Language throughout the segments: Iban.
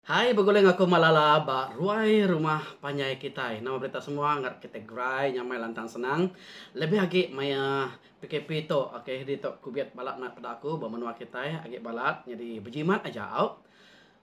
Hai begulai enggau aku Malala ba ruai rumah panjai kitai. Nama berita semua ngarap kitai gerai nyamai lantang senang. Lebih agi maya PKP tu okay ditu kubit balat amat peda aku ba menua kitai agi balat nyadi bejimat aja au.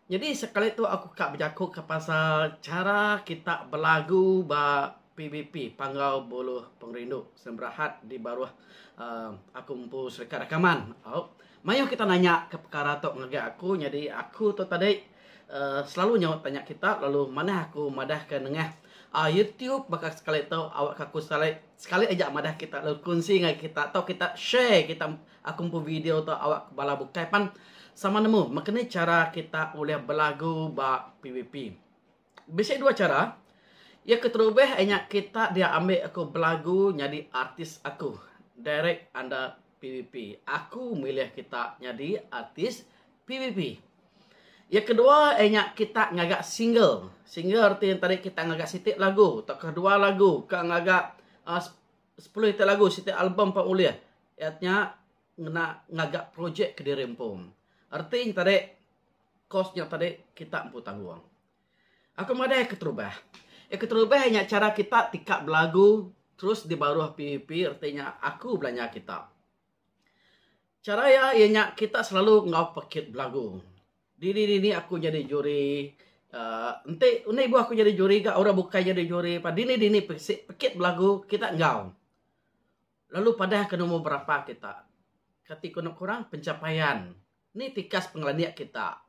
Nyadi sekali tu aku ka bejaku ka pasal chara kita belagu ba PBP Panggau Buluh Pengerindu Sembrahat di baruh uhh aku empu Serikat Rakaman au. Mayuh kita nanya ke pekara tu ngagai aku nyadi aku tu tadi uhh selalu nyaut tanya kita lalu manah aku madah ke nengah uhh YouTube baka sekali tu awak ke aku sekali sekali aja madah kita lalu kunsi ngagai kita tau kita share kita aku empu video tu awak bala bukai pan sama nemu meka ni chara kita ulih belagu ba PBP. Bisi dua chara. Iya keterubah iya nya kita dia ambi aku belagu nyadi artis aku direct under PBP. Aku milih kita nyadi artis PBP. Iya kedua iya nya kita ngaga single. Single reti tadi kita ngaga siti lagu tauka dua lagu ka ngaga uhh sepuluh iti lagu siti album pun ulih. Iya nya ngena ngaga projek kediri empu. Reti nya tadi kos nya tadi kita empu tanggung. Aku madai keterubah. Iya keterubah nya chara kita ti ka belagu terus di baruh PUP reti nya aku belanja kita. Chara iya iya nya kita selalu enggau pekit belagu. Dini dini aku nyadi juri uhh enti enda ibuh aku nyadi juri ga orang bukai nyadi juri pa dini dini pekit belagu kita enggau. Lalu padah ke nombor berapa kita. Kati ku enda kurang pencapaian ni tikas pengelandik kita.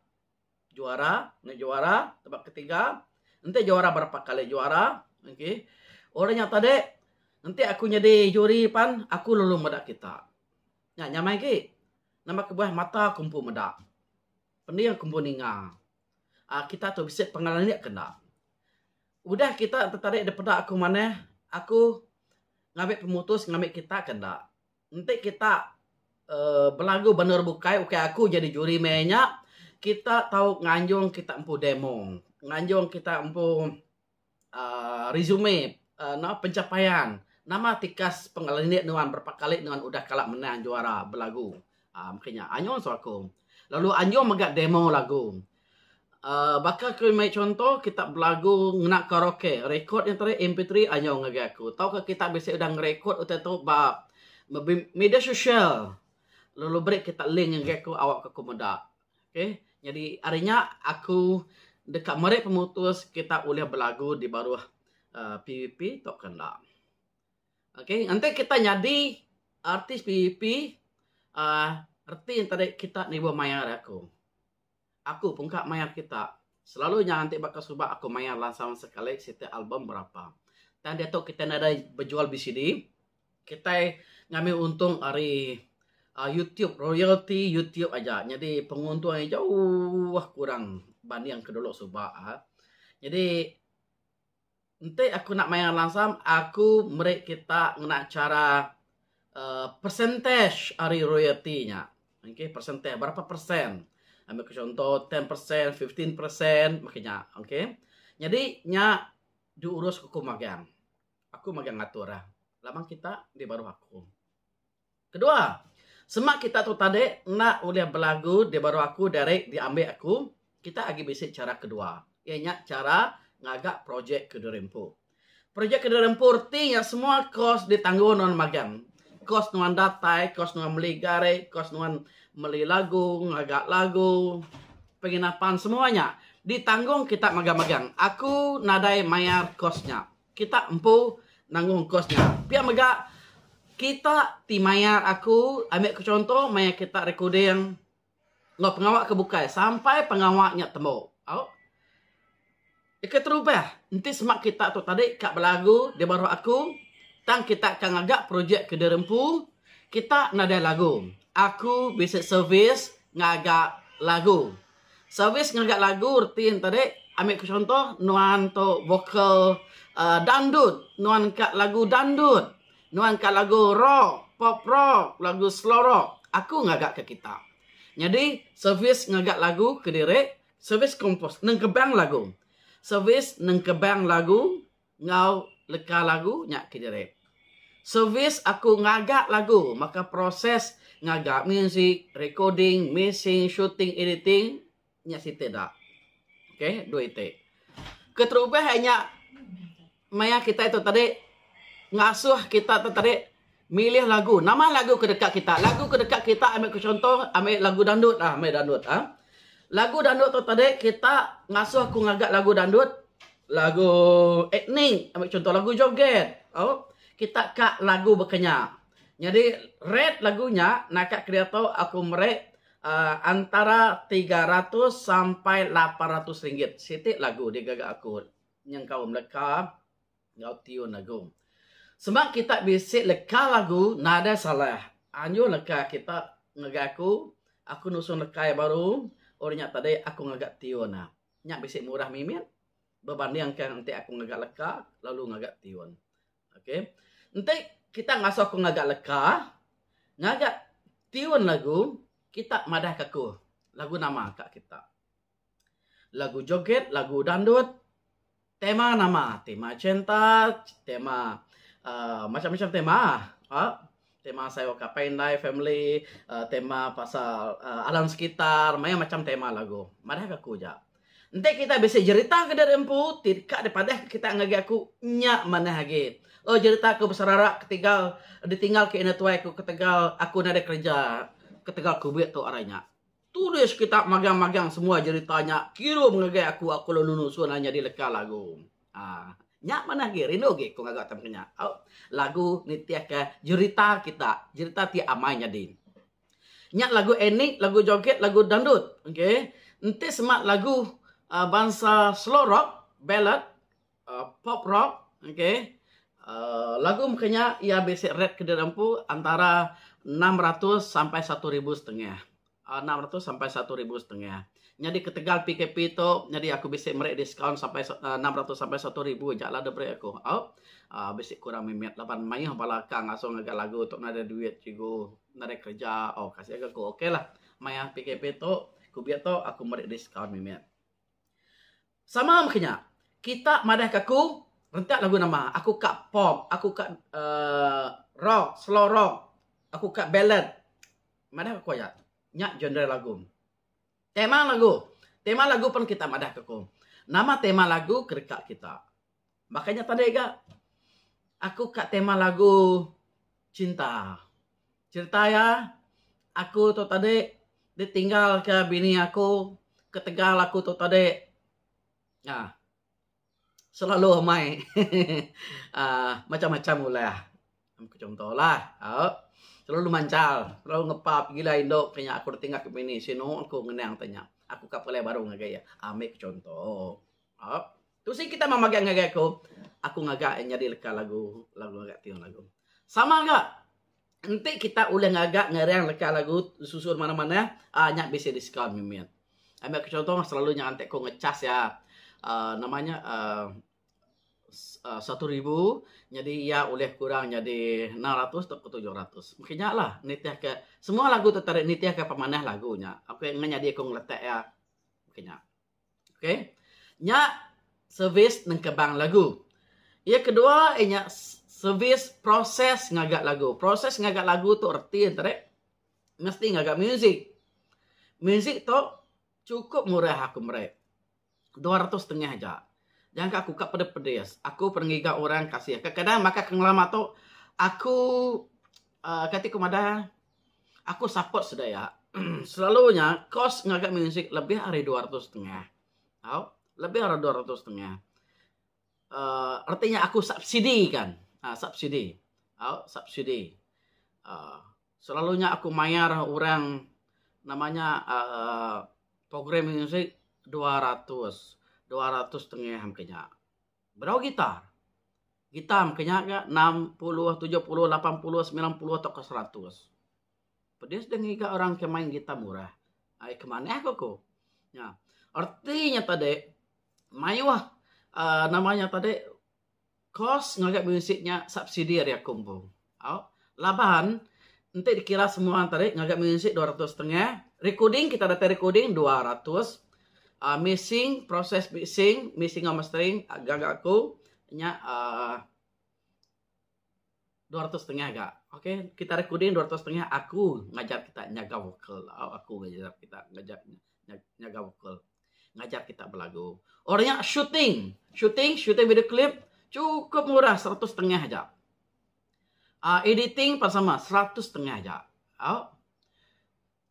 Juara, enda juara, tempat ketiga. Enti juara berapa kali juara. Okey. Orang nya tadi enti aku nyadi juri pan aku lalu meda kita. Nya nyamai agi. Nama kebuah mata aku empu meda. Pending aku empu ninga. Aaa kita tu bisi pengelandik ke enda. Udah kita tetarik daripada aku manah, aku ngambi pemutus ngambi kita ke enda. Enti kita uhh belagu ba endur bukai ukai aku jadi juri meh nya kita tau nganjung kita empu demo nganjung kita empu uhh resume uhh eno pencapaian nama tikas pengelenik nuan berapa kali nuan udah kala menang juara belagu uhh mungkin nya anjung su aku lalu anjung mega demo lagu. Uhh baka ke meri chunto kita belagu ngena karaoke record nya tadi MP three anjung ngagai aku tauka kita bisi udah ngerekod utai tu ba media sosial lalu beri kita link ngagai aku awak ka aku meda. Okay nyadi ari nya aku deka meri pemutus kita ulih belagu di baruh uhh PBP tauka enda. Okay enti kita nyadi artis PBP uhh reti ne tadi kita nibuh mayar aku. Aku pungka mayar kita. Selalu nya enti baka suba aku mayar langsung sekali siti album berapa. Tang diatu kitai nadai bejual VCD, kitai ngambi untung ari uhh YouTube, royalty YouTube aja. Nyadi penguntung iya jauh kurang banding ke dulu suba uhh. Nyadi Enti aku enda mayar langsam, aku meri kita ngena chara uhh percentage ari royalty nya. Okay, percentage, berapa persen. Ambika chunto 10%, 15% maka nya. Okay. Nyadi nya diurus ku magang. Aku magang ngatur ah. Laban kita di baruh aku. Kedua, sema kita tu tadi enda ulih belagu di baruh aku direct diambi aku, kita agi bisi chara kedua iya nya chara ngaga projek ke diri empu. Projek ke diri empu reti nya semua kos ditanggung nuan magang. Kos nuan datai, kos nuan meli gari, kos nuan meli lagu, ngaga lagu, penginapan semua nya ditanggung kita magang-magang. Aku nadai mayar kos nya. Kita empu nanggung kos nya. Pia mega kita ti mayar aku ambi ke chunto maya kita recording enggau pengawa ke bukai sampai pengawa nya tembu. Au. Keterubah enti sema kita tu tadi ka belagu di baruh aku tang kita ka ngaga projek ke diri empu kita nadai lagu. Aku bisi servis ngaga lagu. Servis ngaga lagu reti ne tadi ambi ke chuntoh nuan tu vokal uhh dangdut nuan ka lagu dangdut nuan ka lagu rock pop rock lagu slow rock aku ngaga ke kita. Nyadi servis ngaga lagu kediri servis kompos nengkebang lagu. Servis nengkebang lagu enggau leka lagu nya kediri. Servis aku ngaga lagu maka proses ngaga music, recording, mixing, shooting, editing nya siti da. Okay, dua iti. Keterubah iya nya maya kitai tu tadi ngasuh kita tu tadi milih lagu. Nama lagu ke deka kita? Lagu ke deka kita ambi ke contoh ambi lagu dandut ah ambi dandut ah. Lagu dandut tu tadi kita ngasuh aku ngaga lagu dandut, lagu etnik ambi contoh lagu joget. Oh, kita ka lagu baka nya. Nyadi rate lagu nya naka kediatu aku meri Antara 300 sampai 800 ringgit siti lagu digaga aku nyengkaum leka enggau tiun lagu. Sema kita bisi leka lagu nadai salah anjung leka kita ngagai aku, aku nusun leka iya baru orang nya tadi aku ngaga tiun iya. Nya bisi murah mimit bebandingka enti aku ngaga leka lalu ngaga tiun. Okey. Enti kita ngasuh aku ngaga leka, ngaga tiun lagu, kita madah ka aku lagu nama ka kita. Lagu joget, lagu dandut, tema nama, tema cinta, tema uhh macam-macam tema. Uhh tema sayau ka apai indai, family, uhh tema pasal uhh alam sekitar, mayuh macam tema lagu. Madah ka aku ja. Enti kita bisi jerita ke diri empu ti deka dipadah ke kita ngagai aku nya manah agi. Oh jerita aku beserara ketegal ditinggal ke indai tuai aku ketegal aku nadai kereja ketegal covid tu ari nya. Tulis kita magang-magang semua jerita nya kirum ngagai aku aku lalu nusun nyadi leka lagu. Haa nya manah agi rindu agi ku ngaga tang nya. Au lagu nitihka jerita kita jerita ti amai nyadi. Nya lagu etnik, lagu joget, lagu dangdut. Okay. Enti semak lagu uh, bansa slow rock, ballad, uh, pop rock, okay. Uh, lagu meka nya iya bisi rate ke diri empu antara 600 sampai 1000 setengah. Uh, 600 sampai 1000 setengah. Nyadi ketegal PKP tu, nyadi aku bisi meri diskaun sampai uh, 600 sampai 1000 aja lah diberi aku. Au. Uh, bisi kurang mimit laban mayuh bala ka ngasuh ngaga lagu tu nadai duit cikgu. Nadai kereja oh kasih ga ku ok lah maya PKP tu kubit tu aku meri diskaun mimit. Sama meh nya kita madah ka aku rentak lagu nama aku ka pop aku ka uhh rock slow rock aku ka ballad madah ka ku aja nya genre lagu. Tema lagu tema lagu pun kita madah ka ku nama tema lagu ke deka kita. Baka nya tadi ga aku ka tema lagu cinta. Cerita iya aku tu tadi ditinggal ka bini aku ketegal aku tu tadi uhh selalu amai uhh macam-macam ulah. Ku chunto lah au selalu manchal selalu ngepap gila indu ke nya aku ditinggal ka bini sinu aku ngenang te nya. Aku ka pulai baru ngagai iya. Ambi ku chunto au. Tusi kita meh magang ngagai aku, aku ngaga iya nyadi leka lagu, lagu ngaga tiun lagu. Sama ga enti kita ulih ngaga ngerang leka lagu susun manah-manah aaa nya bisi diskaun mimit. Ambi aku chunto selalu nya enti ku ngecas iya aaa nama nya aaa 1000 nyadi iya ulih kurang nyadi 600 tauka 700. Mungkin nya lah nitihka semua lagu tu tadi nitihka pemanah lagu nya. Aku enggai nyadi aku ngeletak iya. Mungkin nya. Okay. Nya servis nengkebang lagu. Iya kedua iya nya servis proses ngaga lagu. Proses ngaga lagu tu reti enti mesti ngaga music. Music tu chukup murah aku meri. 200 setengah aja. Jangka aku ka pedis-pedis. Aku pernah ngiga orang kasih. Kadang-kadang maka ke ngelama tu aku uhh kati ku madah Aku support sida iya. Selalu nya kos ngaga music lebih ari 200 setengah. Au, lebih ari 200 setengah. uhh reti nya aku subsidi kan. uhh subsidi. Au, subsidi. uhh selalu nya aku mayar orang nama nya uhh program music 200, 200 setengah mungkin nya. Berau gitar. Gitar mungkin nya ga 60, 70, 80, 90 tauka 100. Pedis deh ngiga orang ke main gitar murah. Ai ke manah ko ku. Nya. Reti nya tadi mayuh uhh nama nya tadi kos ngaga music nya subsidi ari aku empu. Au laban enti dikira semua tadi ngaga music 200 setengah, recording kita datai recording 200 uhh mixing proses mixing, mixing enggau mastering gaga aku nya uhh 200 setengah ga. Okay kita recording 200 setengah aku ngajar kita nyaga vokal au aku ngajar kita ngajar nyaga vokal. Ngajar kita belagu. Orang nya shooting. Shooting, shooting video clip cukup murah 150 aja. Uh, editing pun sama 150 aja. Au.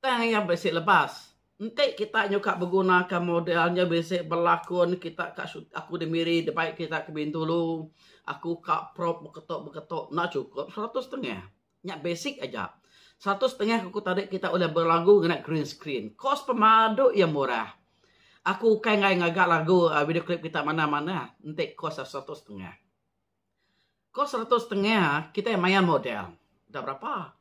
Tang iya bisi lebas. Enti kita nyuka begunaka model nya bisi belakun kita ka aku di Miri dibai kita ke Bintulu aku ka prop beketo beketo enda chukup 150. Nya basic aja. 150 ku tadi kita ulih belagu ngena green screen. Kos pemadu iya murah. Aku ukai enggai ngaga lagu video clip kita manah manah enti kos 150. Kos 150 kitai mayar model. Dah berapa?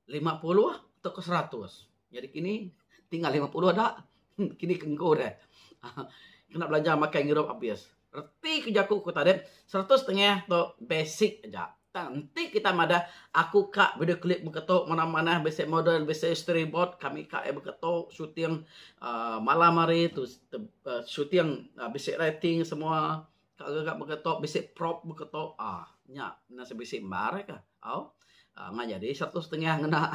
50 tauka 100. Nyadi kini tinggal 50 da. Kini ke engku deh. Kena belanja makai ngirup abis. Reti ke jaku ku tadi 150 tu basic aja. Tang enti kita madah aku ka video klip beketu manah-manah bisi model bisi storyboard kami ka iya beketu shooting uhh malam hari tu shooting bisi lighting semua Ka gaga beketo bisi prop beketo aaa nya meh bisi mar ka au ngan jadi 150 ngena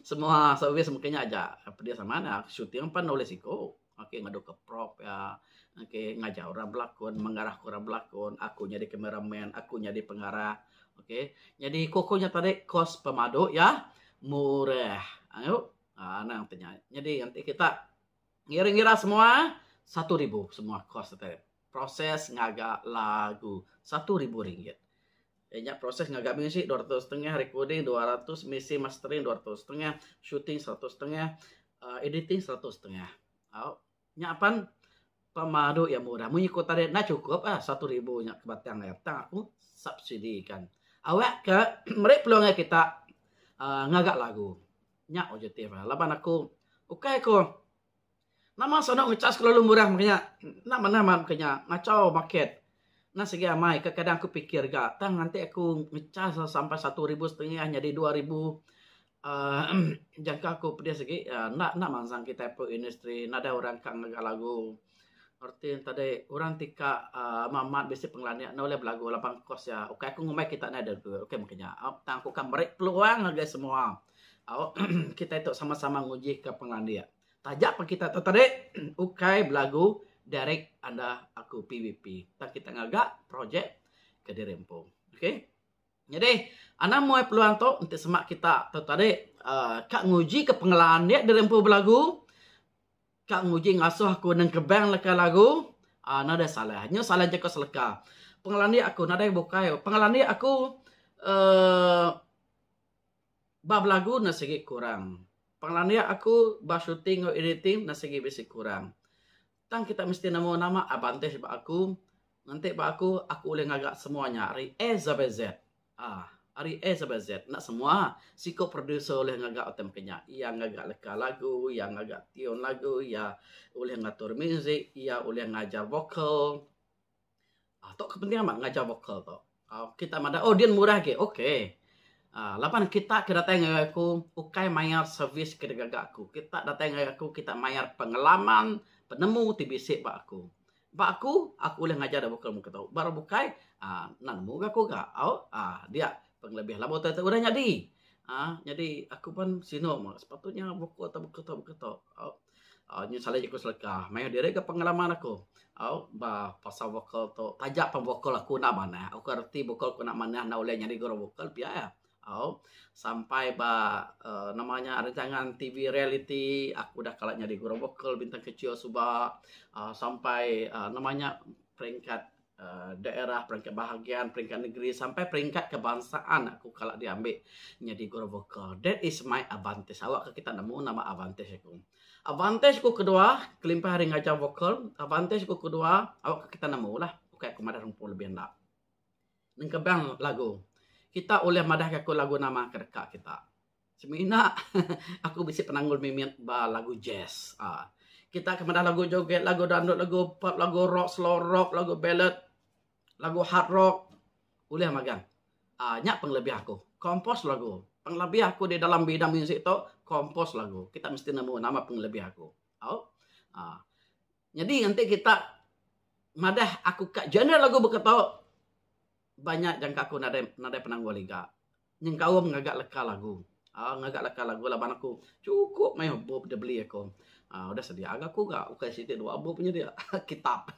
semua servis mungkin nya aja pedis amat ne shooting pan ulih siku ok ngadu ka prop iya ok ngajar orang belakon mengarah orang belakon aku nyadi cameraman aku nyadi pengarah ok nyadi ku ku nya tadi kos pemadu iya murah ayu anang ti nya nyadi enti kita ngira ngira semua 1000 semua kos te. Proses ngaga lagu RM1,000. Iya nya proses ngaga music 250, recording 200, mixing mastering 250, shooting 150, uhh editing 150. Au nya pan pemadu iya murah. Munyi ku tadi enda chukup ah 1000 nya ke batang iya. Tang aku subsidi kan. Awak ke meri peluang ngagai kita uhh ngaga lagu. Nya objektif iya. Laban aku ukai ku Nama sanu ngecas kelalu murah meh nya. Enda manah amat meh nya ngachau market. Enda sigi amai kadang aku pikir ga tang nganti aku ngecas sampai 1500 nyadi 2000 uhh jangka aku pedis agi enda enda mansang kitai pun industri nadai orang ka ngaga lagu. Reti ne tadi orang ti ka uhh amat amat bisi pengelandik ne ulih belagu laban kos iya. Ukai aku ngumbai kita nadai duit ukai meh nya tang aku ka meri peluang ngagai semua au kitai tu sama sama nguji ka pengelandik. Taja pan kita tu tadi ukai belagu direct anda aku PBP. Tang kita ngaga projek ke diri empu. Okey. Nyadi anang muai peluang tu enti sema kita tu tadi uhh ka nguji ke pengelandik diri empu belagu ka nguji ngasuh aku nengkebang leka lagu uhh nadai salah. Nyu salah jaku seleka. Pengelandik aku nadai bukai. Pengelandik aku uhh ba belagu ne sigi kurang. Pengelandik aku ba shooting enggau editing ne sigi bisi kurang. Tang kita mesti nemu nama advantage ba aku, enti ba aku, aku ulih ngaga semua nya ari A sampai Z. Aaa ari A sampai Z enda semua siku producer ulih ngaga utai meka nya. Iya ngaga leka lagu, iya ngaga tune lagu, iya ulih ngatur music, iya ulih ngajar vokal. Aaa tu ke penting amat ngajar vokal tu. Aaa kita madah oh din murah agi okey. Aaa laban kita ke datai ngagai aku ukai mayar servis ke digaga aku. Kita datai ngagai aku kita mayar pengalaman penemu ti bisi ba aku. Ba aku, aku ulih ngajar da vokal mung kitu. Ba orang bukai aaa enda nemu ga aku ga au aaa dia pengelebih laban utai tu udah nyadi. Aaa nyadi aku pun sinu meh sepatutnya vokal tu beketu beketu au. Aaa nyu salai jaku seleka mayuh diri ga pengalaman aku au ba pasal vokal tu taja pan vokal aku enda manah ukai reti vokal aku enda manah enda ulih nyadi guru vokal pia iya au sampai ba uhh nama nya rancangan TV reality aku udah kala nyadi guru vokal bintang kecil suba uhh sampai uhh nama nya peringkat uhh daerah peringkat bahagian peringkat negeri sampai peringkat kebangsaan aku kala diambi nyadi guru vokal. That is my advantage awak ka kita nemu nama advantage aku. Advantage ku kedua kelimpah ari ngajar vokal advantage ku kedua awak ka kita nemu lah ukai aku madah rumpu lebih enda. Nengkebang lagu kita ulih madah ka aku lagu nama ke deka kita. Semina aku bisi penanggul mimit ba lagu jazz aaa. Kita ke madah lagu joget, lagu dangdut, lagu pop, lagu rock, slow rock, lagu ballad, lagu hard rock ulih magang. Aaa nya pengelebih aku compose lagu. Pengelebih aku di dalam bidang music tu compose lagu. Kita mesti nemu nama pengelebih aku. Au aaa nyadi enti kita madah aku ka genre lagu baka tu ba nya jangka aku nadai nadai penanggul iga. Nyengkaum ngaga leka lagu. Aaa ngaga leka lagu laban aku chukup mayuh bup dibeli aku. Udah sedia ga aku ga ukai siti dua bup nyedia kitab.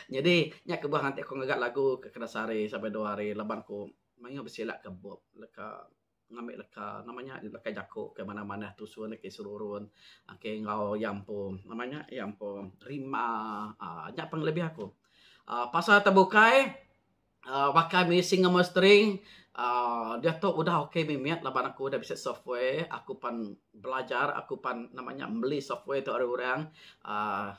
Nyadi nya kebuah nganti aku ngaga lagu ke kena sehari sampai dua hari laban ku mayuh besila ke bup leka ngambi leka nama nya leka jaku ke manah manah tusun ke serurun okay enggau iya empu nama nya iya empu rima aaa nya pengelebih aku. Aaa pasal tebukai aaa baka mixing enggau mastering aaa diatu udah ok mimit laban aku udah bisi software aku pan belajar aku pan nama nya meli software tu ari orang aaa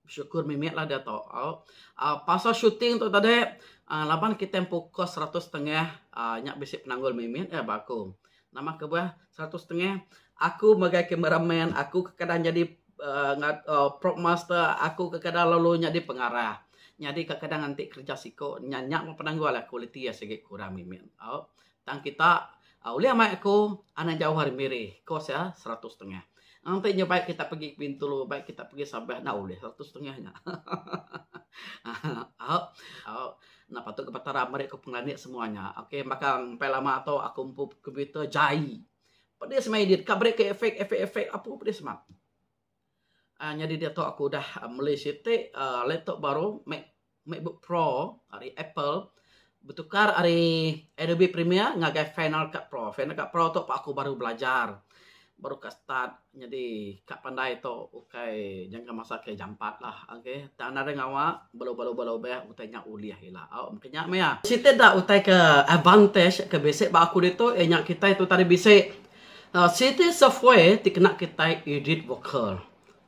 Besyukur mimit lah diatu. Au. Uh, pasal shooting tu tadi, uh, laban kita empu kos 150, uh, nya bisi penanggul mimit eh ba aku. Nama kebuah 150? Aku megai cameraman, aku kekadang jadi uh, uh, prop master, aku kekadang lalu nyadi pengarah. Nyadi kekadang enti kerja siko, nya nya penanggul lah kualiti iya sigi kurang mimit. Au. Tang kita ulih amai aku anang jauh ari Miri kos iya 150. Enti nya baik kita pegi Bintulu baik kita pegi Sabah enda ulih 150 nya. Au au enda patut ke Petara meri ku pengelandik semua nya. Okey baka empai lama tu aku empu komputer jai. Pedis meh edit ka beri ke efek efek efek apu pedis amat. Aaa nyadi diatu aku udah meli siti aaa laptop baru mac macbook pro ari apple betukar ari adobe premiere ngagai final cut pro. Final cut pro tu pak aku baru belajar baru ka start nyadi ka pandai tu ukai jangka masa ke jampat lah okay tang nadai ngawa belu belu belu beh utai nya ulih ila au mungkin nya meh iya. Siti da utai ke advantage ke bisi ba aku ditu iya nya kitai tu tadi bisi Siti software ti kena kitai edit vokal.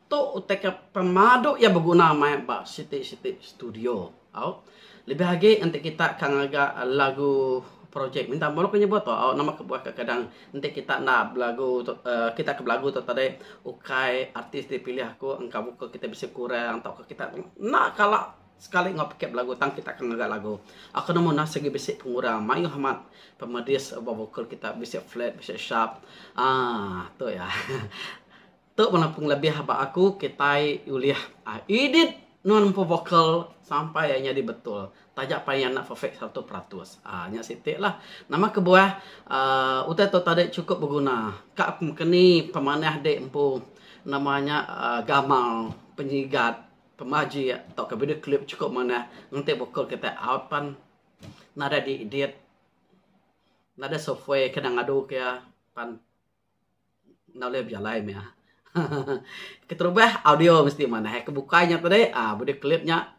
Tu utai ke pemadu iya beguna mai ba siti-siti studio. Au. Lebih agi enti kita ka ngaga lagu projek minta ampun ku nyebut tu au nama kebuah kadang enti kita enda belagu tu uhh kita ke belagu tu tadi ukai artis dipilih aku engka vokal kita bisi kurang tauka kita enda kala Sekali enggau pekit belagu tang kita ke ngaga lagu. Aku nemu nah sigi bisi pengurang mayuh amat pemedis ba vokal kita bisi flat bisi sharp aaa tu iya. Tu meh pengelebih ba aku kitai ulih edit nuan empu vokal sampai iya nyadi betul taja pan iya enda perfect 100% aaa nya siti lah. Nama kebuah aaa utai tu tadi chukup beguna ka mekeni pemanah dek empu nama nya aaa gamal penyigat. Pemajik tauka video klip chukup manah enti vokal kitai out pan nadai di edit nadai software kena ngadu ke iya pan enda ulih bejalai mih haha. Keterubah audio mesti manah ke bukai nya tadi aaa video klip nya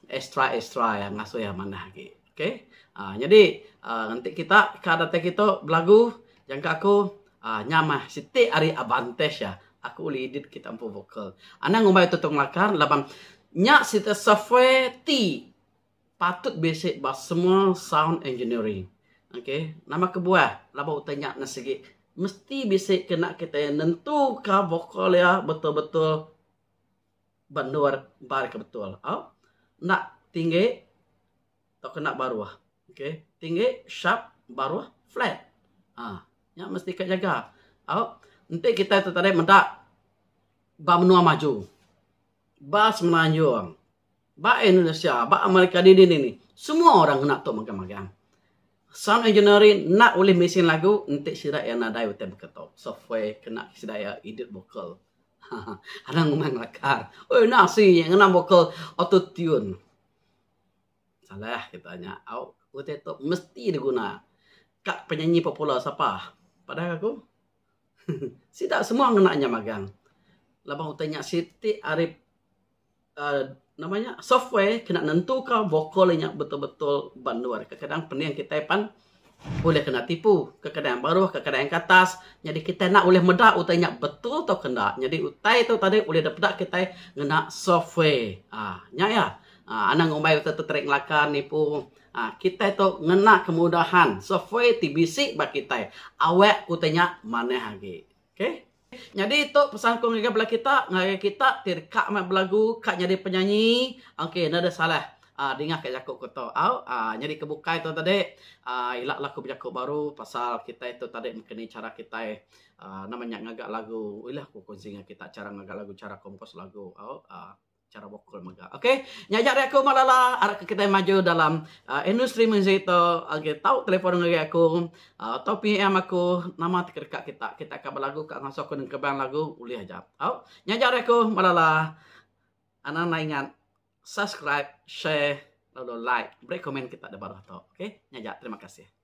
extra extra iya ngasuh iya manah agi okay aaa nyadi aaa enti kita ka datai kitu belagu jangka aku aaa nya mah siti ari advantage iya. Aku ulih edit kita empu vokal. Anang ngumbai tu tong lakar laban nya siti software ti patut bisi ba semua sound engineering. Okay, nama kebuah laban utai nya ne sigi mesti bisi kena kitai nentuka vokal iya betul-betul ba endur bar ke betul. Au enda tinggi tauka enda baruh. Okay, tinggi sharp baruh flat. Aa. Nya mesti ka jaga. Au enti kitai tu tadi meda ba menua maju, ba Semenanjung, ba Indonesia, ba Amerika dini dini semua orang ngena tu magang-magang. Sound engineering enda ulih mixing lagu enti sida iya nadai utai baka tu software kena sida iya edit vokal. Haha anang ngumbai ngelakar. Oi enda asi ngena vokal auto tune. Salah kita nya. Au utai tu mesti diguna. Ka penyanyi popular sapa? Padah aku. Sida semua ngena nya magang. Laban utai nya siti ari uhh nama nya software kena nentuka vokal inya betul-betul ba endur. Kadang pening kitai pan ulih kena tipu. Kekadang baruh, kekadang ke atas. Nyadi kitai enda ulih meda utai nya betul tauka enda. Nyadi utai tu tadi ulih dipeda kitai ngena software. uhh Nya iya. uhh Anang ngumbai utai tu terik ngelakar nipu. uhh Kitai tu ngena kemudahan software ti bisi ba kitai. Awak utai nya manah agi. Okay. Nyadi tu pesan ku ngagai bala kita, ngagai kita ti deka meh belagu ka nyadi penyanyi, okey enda deh salah uhh dingah ka jaku ku tu au uhh nyadi ke bukai tu tadi uhh ila la ku bejaku baru pasal kitai tu tadi mung kini chara kitai uhh nama nya ngaga lagu ila ku kongsi ngan kita chara ngaga lagu chara kompos lagu au uhh. Chara vokal mega. Ok. Nya aja ari aku Malala. Arap ke kitai maju dalam industri muzik tu. Ok tau telefon ngagai aku tau PM aku nama ti kedeka kita. Kita ka belagu ka ngasuh aku nengkebang lagu ulih aja. Au. Nya aja ari aku Malala. Anang enda ingat subscribe, share lalu like. Beri komen kita da baruh tu. Ok. Nya aja. Terima kasih.